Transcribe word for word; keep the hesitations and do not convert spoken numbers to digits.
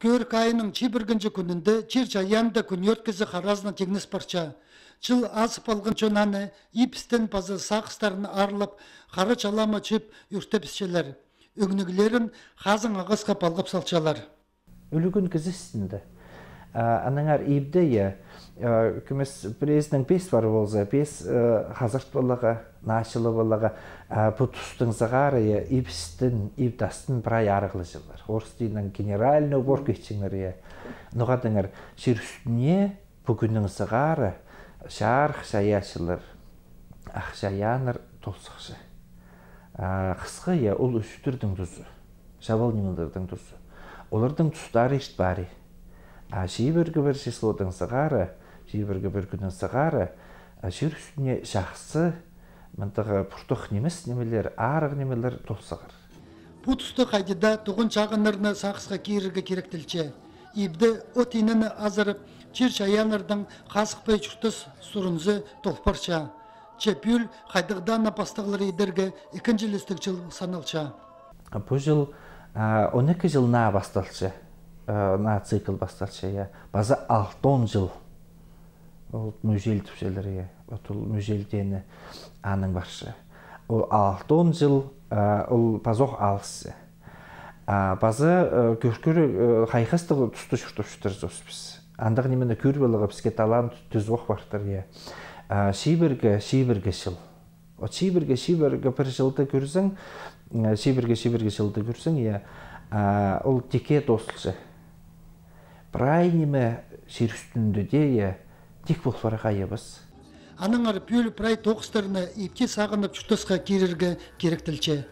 Кӧрік айының чибіргінҷі кӱнінде чир-чайаанда кӱнӧткізі харазынаң тиңнес парча. Чыл азып алған чон аны ибістең паза сағыстарынаң аарлап, хара чалама чіп ӱртебісчелер. Ӱгнеглерін хазың ағасха палғап салчалар. Ӱлӱкӱн кізі істінде. А, аннаңар ибде, я, а, кӧмес пірезінің пес пар полза, пес, а, хазырт поларға, наа чылы поларға, а, пу тустың сығара, я, ибістең, иб тастаң прай арығлаҷалар. Орыс тілінең генеральный уборка итчеңнер, я. Ноға тіңер, чир ӱстӱне пу кӱннең сығара чарых чайаачылар, ах чайааннар тол сыхча. А, хысха, я, ол ӱзӱттернің тузы, чабал нимелернің тузы. Оларның тустары ирт пари. А чибіргі пір числодаң сығара, чибіргі пір кӱннең сығара, а, чир ӱстӱне чахсы, мындағ пуртах нимес нимелер, арығ нимелер тол сығар. Пу туста хайди даа туған чағыннарны сағысха кирерге киректелче. Ибде от инені азырап, чир-чайааннарның хазыхпай чуртас сурынзы тол парча. Че пӱӱл хайдағ даа на пастағлар идерге ікінҷілестіг чыл саналча. Пу чыл, а, он ікі чыл наа пасталча, а, наа цикл пасталча, я. Паза алтон чыл. Ол мӱҷел тіпчелер, я. Вот ол мӱҷел теені аның парча. Ол алтон чыл, а, ол пазох алыс. А, паза, э, кӧр-, кӧр-, э, хайхастығ туста чуртапчатырзыбыс піс. Андағ нимені кӧр поларға піске талаан тӱзіп ох партыр, я. А, чибіргі, чибіргі чыл. От чибіргі, чибіргі пір чылды кӧрзең, э, чибіргі, чибіргі чылды кӧрзең, я, а, ол тикке тоозылча. Прай ниме чир ӱстӱнде дее, я, тик пол парарға айабас. Аннаңар пӱӱл прай тоғыстарны ибде сағынып чуртасха кирерге киректелче.